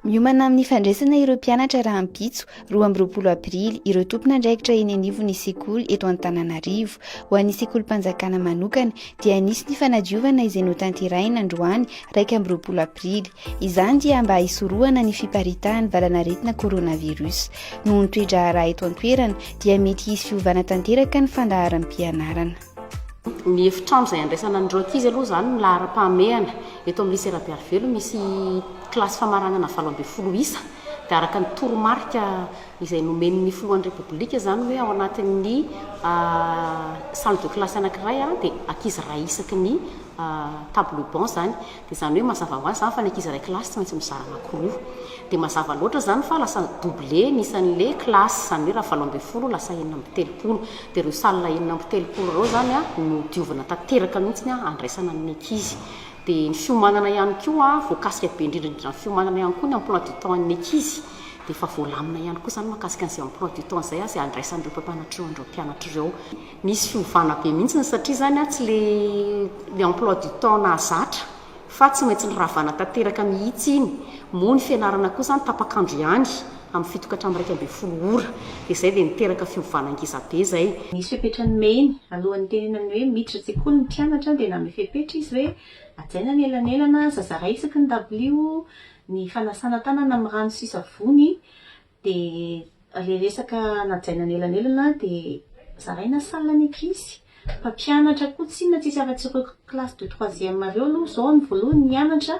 Miomana amin'ny fandraisana ireo mpianatra rahampitso, 22 aprily, ireo tompon'andraikitra eny anivon'ny sekoly eto Antananarivo. Ho an'ny sekolim-panjakana manokana dia nisy ny fanadiovana izay notanterahina androany 21 aprily. Izany dia mba hisorohana ny fiparitahan'ny valanaretina coronavirus. Noho ny toe-draharaha eto an-toerana dia mety hisy fiovana tanteraka ny fandaharam-pianarana. Ny efitrano izay andraisana an'ireo ankizy aloha izany no laharam-pahamehana. Eto amin'ny Lycée Rabearivelo misy kilasy famaranana 18 isa dia araka ny toromarika izay nomen'ny filohan'ny Repoblika izany hoe ao anatin'ny salle de classe anankiray dia ankizy iray isaky ny table banc izany. Dia izany hoe mazava ho azy izany fa ny ankizy iray kilasy tsy maintsy mizara anankiroa. Dia mazava loatra izany fa lasa doubler ny isan'ilay kilasy, izany hoe raha 18 lasa 36. Dia ireo salle 36 ireo izany no diovina tanteraka mihitsy handraisana ny ankizy. Dia ny fiomanana ihany koa, voakasika be indrindra indrindra ny fiomanana ihany koa ny emploi du temps an'ny ankizy. Dia efa voalamina ihany koa izany mahakasika an'izay emploi du temps izay, izay handraisan'ireo mpampianatra ireo an'ireo mpianatra ireo. Nisy fiovana be mihitsy satria izany tsy ilay emploi du temps nahazatra fa tsy maintsy niravana tanteraka mihitsy iny. Moa ny fianarana koa izany tapak'andro ihany amin'ny 7 ka hatramin'ny 11 ora. Dia izay dia niteraka fiovana ngeza be izay. Nisy fepetra nomeny, alohan'ny nitenenany hoe miditra an-tsekoly ny mpianatra dia nanome fepetra izy hoe hajaina ny elanelana, zaza iray isaky ny dabilio, ny fanasana tanana amin'ny rano sy savony, Dia ilay resaka najaina ny elanelana dia zaraina salle ny ankizy. Mpampianatra koa tsinona tsisy afa-tsy ireo classe de troisième ireo aloha izao ny voalohany nianatra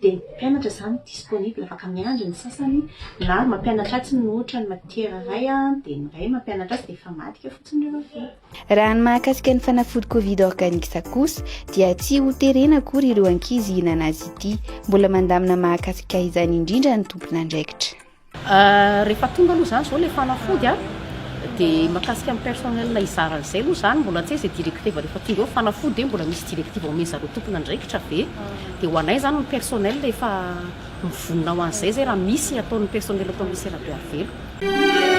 dia ny mpianatra izany disponible afaka miandry ny sasany na mampianatra atsy ny ohatra ny matière iray dia ny iray mampianatra atsy dia mifamadika fotsiny ireo avy eo. Raha ny mahakasika ny fanafody Covid Organics kosa dia tsy ho terena akory ireo ankizy hihinana azy ity. Mbola mandamina mahakasika izany indrindra ny tompon'andraikitra. Rehefa tonga aloha izany izao ilay fanafody dia mahakasika ny personnel hizara an'izay aloha izany mbola tsy hay izay directive rehefa tonga eo ny fanafody dia mbola misy directive omen'ny zareo tompon'andraikitra ve? Dia ho anay izany ny personnel efa mivonona ho an'izay izay raha misy ataon'ny personnel ato amin'ny lycée Rabearivelo.